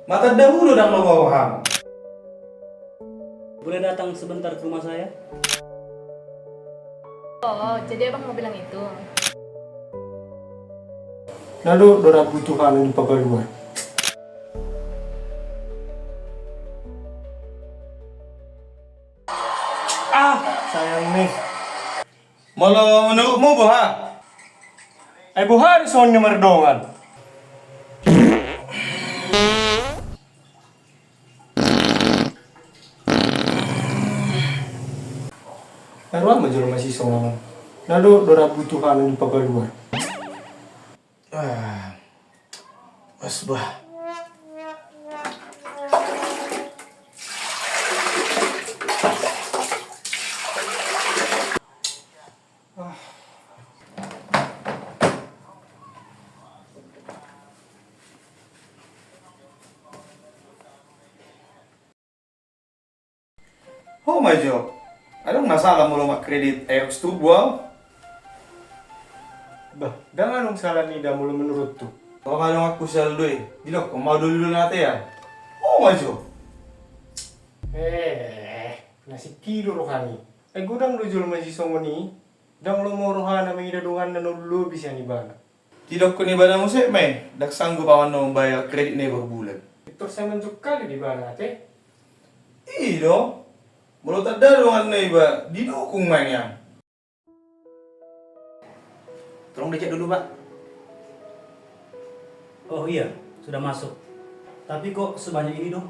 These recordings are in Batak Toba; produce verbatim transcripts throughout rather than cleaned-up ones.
Mata dahulu dang lo bawa ham. Boleh datang sebentar ke rumah saya? Oh, jadi abang mau bilang itu? Lalu dora butuh kami di pagaluan. Ah, sayang nih. Molo menurutmu boha? Ai boha do songon na mardongan? Naroan ma jolo masisongon on. Nado do rambu Tuhan di pagaluan. Ah. Mas bah. Ho ma jo. Adong na sala molo mangkredit Aerox Turbo au? Bah, ndang adong sala nida molo menuruthu. Ho ma adong aku saldo i. Didok ho ma doli do na ate an. Ho ma jo. Eh, na singkilo rohani. Ai godang do jolma sisongon i. Ndang lomo rohana mangida donganna na lobi sian ibana. Didokkon ibana muse ma i, ndang sanggup au annon mambayar kredit na i parbulan. Pintor sai manjungkali do ibana ate. I do. Molo tanda donganna iba, didukung ma nian. Tolong dicek dulu, Pak. Oh iya, sudah masuk. Tapi kok sebanyak ini, Dong?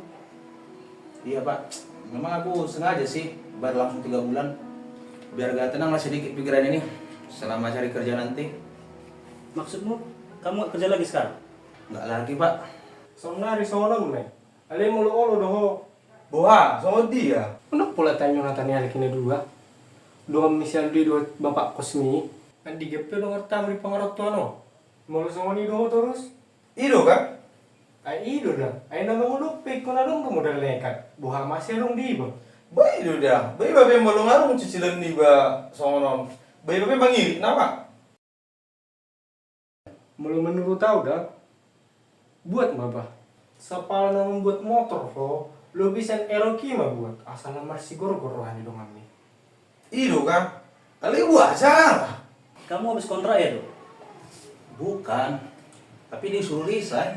Iya, Pak. Memang aku sengaja sih bayar langsung tiga bulan. Biar agak tenang lah sedikit pikiran ini selama cari kerja nanti. Maksudmu, kamu nggak kerja lagi sekarang? Nggak lagi, Pak. Sonari songon on ma i. Alai molo olo do ho. Boha, songon dia? Unang pola tangiang hata ni halak i na dua. Donganmi si Aldo i dohot bapak kosmi. Andigan pe dongantamu di pangarantoan on. Molo songon i do ho torus. I do kan? Ai i do da. Ai na mangudut pe ingkon adong do modal nekat. Boha ma sai adong di iba. Ba i do da. Ba iba pe molo ngarung cicilan niba songon on. Ba iba pe mangirit nama. Molo menurut au da, buat ma bah. Sapala na mambuat motor ho, lobi sian Aerox i ma buat, asal na marsigorgor roha ni donganmi. I do kan? Alai boha sala? Kamu habis kontrak ya, Dok? Bukan, tapi disuruh resign.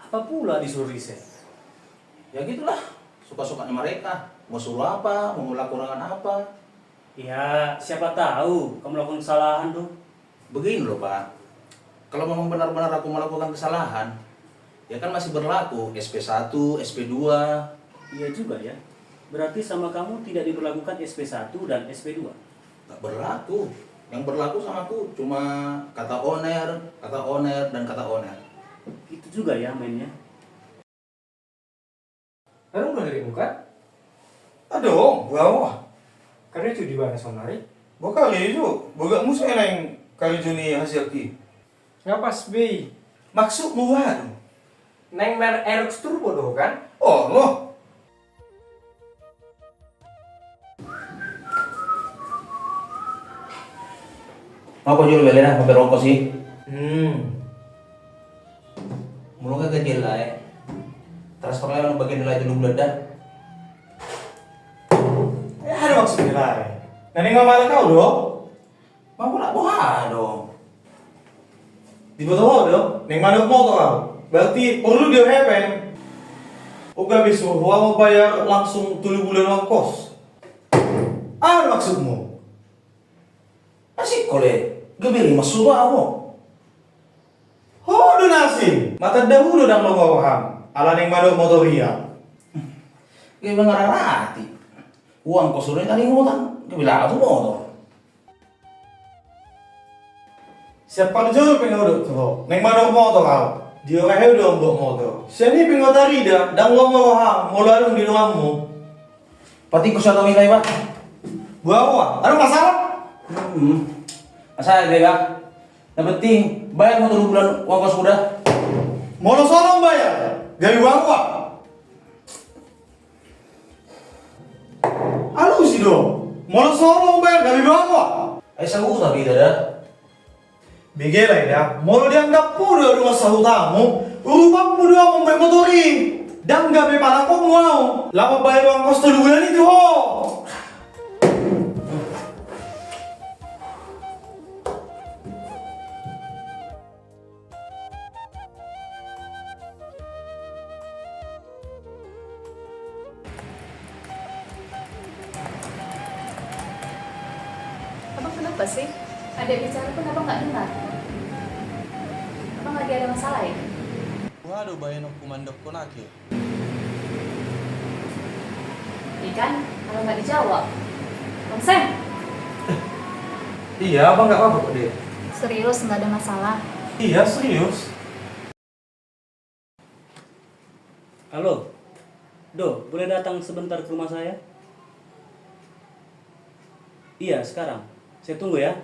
Apa pula disuruh resign? Ya gitulah, suka-sukanya mereka. Mau suruh apa, mau melakukan apa. Ya, siapa tahu kamu melakukan kesalahan, Dok. Begini loh, Pak. Kalau memang benar-benar aku melakukan kesalahan, ya kan masih berlaku S P satu, S P dua. Iya juga ya. Berarti sama kamu tidak diberlakukan S P satu dan S P dua? Nggak berlaku. Yang berlaku sama aku cuma kata owner, kata owner, dan kata owner. Gitu juga ya mainnya. Adong do harimuna? Adong, boha ma. Karejo do ibana sonari? Boha karejo, boha muse naeng karejo ni hasilki. Nga pas be i. Maksudmu boha do? Naeng Aerox Turbo do kan? Oh, lo. Mau kau jual beli dah, hampir rokok sih. Hmm. Molo nga gaji lae, transfer lae on bagian lae tolu bulan da. Aha do maksud ni lae? Na naeng mamala au do? Mamala boha do? Diboto ho do? Naeng mandok motor au. Berarti porlu do hepeng. O gabe suruh ho au mambayar langsung tolu bulan uang kos. Aha do maksudmu? Asik kole, gabe rimas suda ho. Ho do na asing, mata dahu do dang lomo roham, ala naeng mandok motor ia. Gabe mangararati. Uang kos suda i tadi ngutang, gabe laho tu motor. Sian parjolo pe nga hudok tu ho, naeng mandok motor au. Diorah au do mambuat motor. Sian i pe nga tarida, dang lomo roham, molo adong di donganmu. Patik ko satu nilai, Pak. Boha, boha? Adong masalah? Hmm. Masalah be, Pak. Na penting, bayar ma tolu bulan uang kos suda. Molo so adong bayar, gabe boha, boha? Alusi do. Molo so adong bayar, gabe boha, boha? Ai sahuta be ida da. Bege lae da, molo dianggap ho do adong sahutamu, Urupanmu do ahu mambahen motor i. Ndang gabe panakonmu ahu. Laho mambahen uang kos tolu bulan i tu ho. Abang kenapa sih? Ada bicara pun abang nggak dengar. Abang lagi ada masalah ya? Boha do bahenonku mandokkon ake. Ikan kalau nggak dijawab. Bang Sem. Iya, abang nggak apa-apa kok, Dek. Serius, nggak ada masalah. Iya, serius. Halo. Do, boleh datang sebentar ke rumah saya? Iya, sekarang. Saya tunggu ya.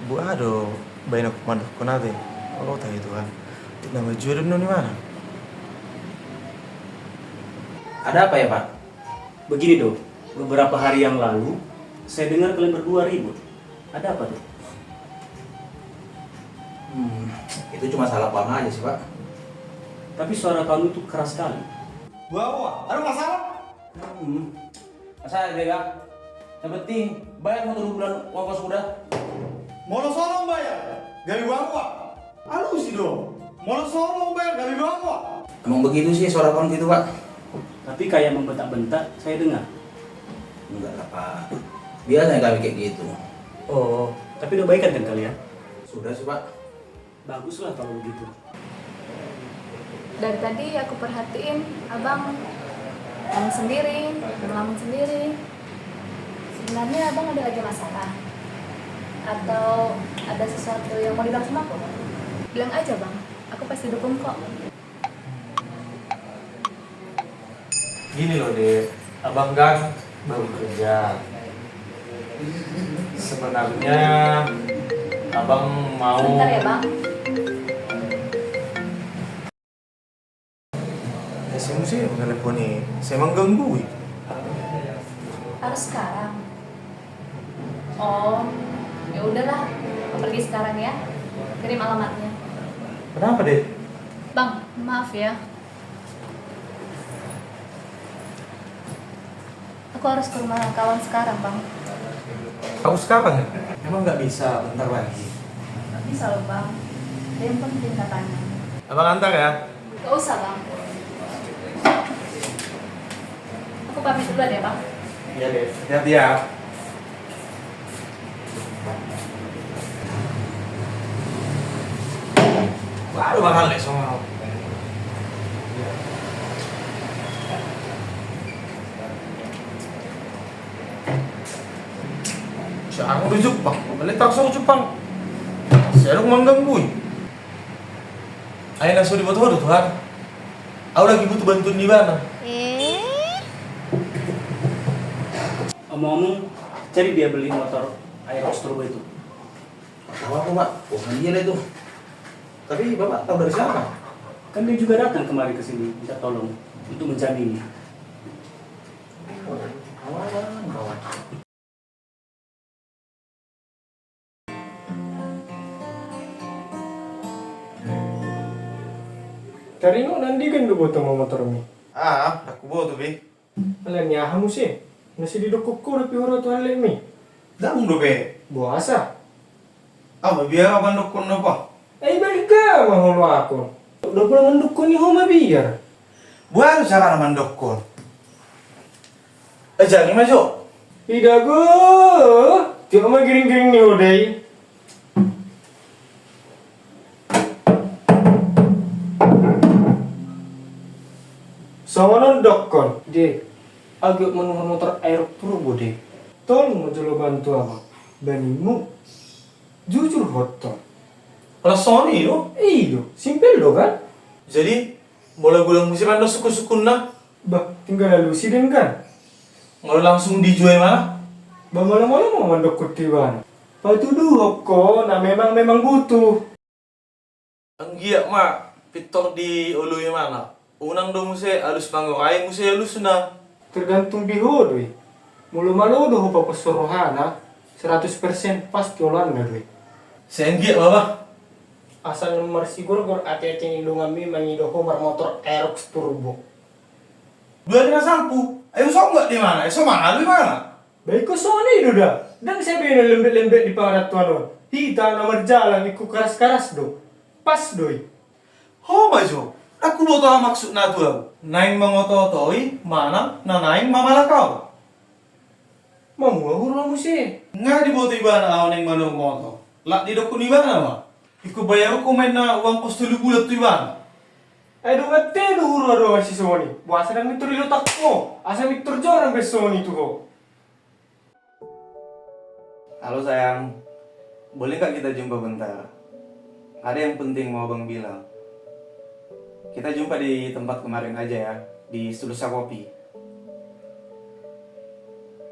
Boha do bahenonku mandokkon ate. Olo tahe Tuhan. Nama jua do noni mana? Ada apa ya, Pak? Begini, Do. Beberapa hari yang lalu, saya dengar kalian berdua ribut. Ada apa, Do? Hmm, itu cuma salah paham aja sih, Pak. Tapi suara kamu itu keras sekali. Boha, boha, ada masalah? Hmm. Masalah, Bang. Yang penting, bayar motor bulan uang kos kuda. Molo so lam bayar, gabe boha. Alusi do. Molo so lam bayar, gabe boha. Emang begitu sih suara kawan gitu, Pak. Tapi kayak membentak-bentak, saya dengar. Enggak lah, Pak. Biasanya kami kayak gitu. Oh, tapi udah baikan kan kalian? Sudah sih, Pak. Baguslah kalau begitu. Dari tadi aku perhatiin, abang ngomong sendiri, ngelamun sendiri. Sebenarnya abang ada lagi masalah? Atau ada sesuatu yang mau dibilang sama aku? Bilang aja, Bang. Aku pasti dukung kok. Gini loh, Dek. Abang kan baru kerja. Sebenarnya abang mau... Sebentar ya, Bang. Ya, saya mesti menelpon nih. Saya mengganggu. Harus sekarang. Oh, ya udahlah. Aku pergi sekarang ya. Kirim alamatnya. Kenapa, Dek? Bang, maaf ya. Aku harus ke rumah kawan sekarang, Bang. Aku sekarang ya? Emang nggak bisa bentar lagi? Nggak bisa loh, Bang. Ada yang penting katanya. Abang antar ya? Nggak usah, Bang. Aku pamit duluan ya, Bang. Iya, Dek. Hati-hati ya. Baru bakal deh, sono. Siapa di Jepang? Balik tak sama Jepang. Saya dong mengganggu. Ayo langsung dibuat hodo, Tuhan. Aku lagi butuh bantuan di mana? Eh? Omong-omong, jadi dia beli motor Aerox Turbo itu? Tahu aku, Pak. Wah, dia lah itu. Tapi Bapak tahu dari siapa? Kan dia juga datang kemari ke sini minta tolong untuk menjamini. Kawan, kawan. Taringot nandigan do boto ma motormi? Ah, ndang huboto be. Alani aha muse? Na sai didokkon ho dope huroha tu halletmi. Daong dope. Boasa? Aha biar mandokkon na ba? Ai balik ho ma ho loakon. Ndang pola mandokkon i ho mabiar. Boha do carana mandokkon? Ajari ma jo. Ida go. Tiop ma giring-giring ni ho dai. Songon on dokkon. De, ahu giot manuhor motor Aerox Turbo de. Tolong ma jolo bantu abang. Baninmu. Jujur hotton. Holan songon i do? I do, simpel do kan? Jadi, molo godang muse pande sukun-sukunna? Bah, tinggal alusi denggan. Molo langsung dijua i ma? Bah, molo-molo ma mandokkon tu ibana. Patuduhon ho na memang, memang butuh. Anggiat ma pintor dioloi ibana. Unang do muse alus mangorai muse alusna. Tergantung di ho do i. Molo malo do ho paposhon rohana, seratus persen pasti oloanna do i. Sai anggiat ma, Bang. Asal na marsigorgor ate-ate ni donganmi mangido ho marmotor Aerox Turbo. Dua ari na salpu, ai so nunga di mana, ai so mangalu di mana? Ba ingkon songon i do da, ndang sai be na lembek-lembek di pangarantoan on. Hita na marjalang ingkon karas-karas do. Pas do i. Ho ma jo, ndang huboto aha maksudna tu ahu. Naeng mangoto-oto i manang na naeng mamalak ahu. Mamua huroha muse. Nga diboto ibana ahu naeng manurmoto. Lak didokkon ibana ma. Ingkon bayarhon ma inna uang kos tolu bulan tu ibana. Ai dongan te do huroha dongan si songon i. Boasa ndang mintor i lotak ho, asa mintor jo nang be songon i tu ho. Halo sayang, boleh nggak kita jumpa bentar? Ada yang penting mau abang bilang. Kita jumpa di tempat kemarin aja ya, di Sedusa Kopi.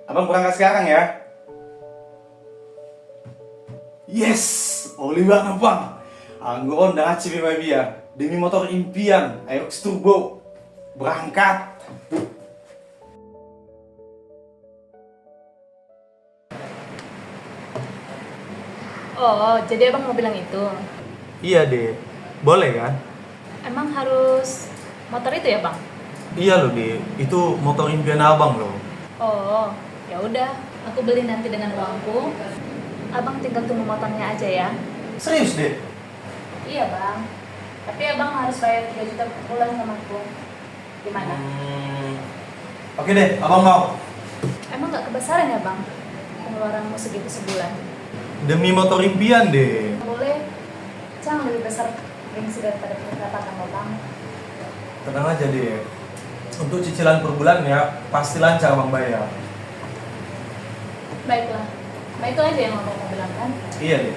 Abang berangkat sekarang ya. Yes, olo ibana bang. Anggo on ndang hansit be mabiar. Demi motor impian, Aerox Turbo. Berangkat. Oh, jadi abang mau bilang itu? Iya, Dek. Boleh, kan? Emang harus motor itu ya, Bang? Iya loh, Dek. Itu motor impian abang loh. Oh, ya udah. Aku beli nanti dengan uangku. Abang tinggal tunggu motornya aja ya. Serius, Dek? Iya, Bang. Tapi abang harus bayar tiga juta per bulan sama aku. Gimana? Hmm, oke deh, abang mau. Emang nggak kebesaran ya, Bang? Pengeluaranmu segitu sebulan. Demi motor impian deh. Boleh. Jangan lebih besar gengsi daripada pendapatan lo, Bang. Tenang aja deh. Untuk cicilan per bulan ya, pasti lancar abang bayar. Baiklah. Nah, itu aja yang abang mau bilang kan? Iya deh.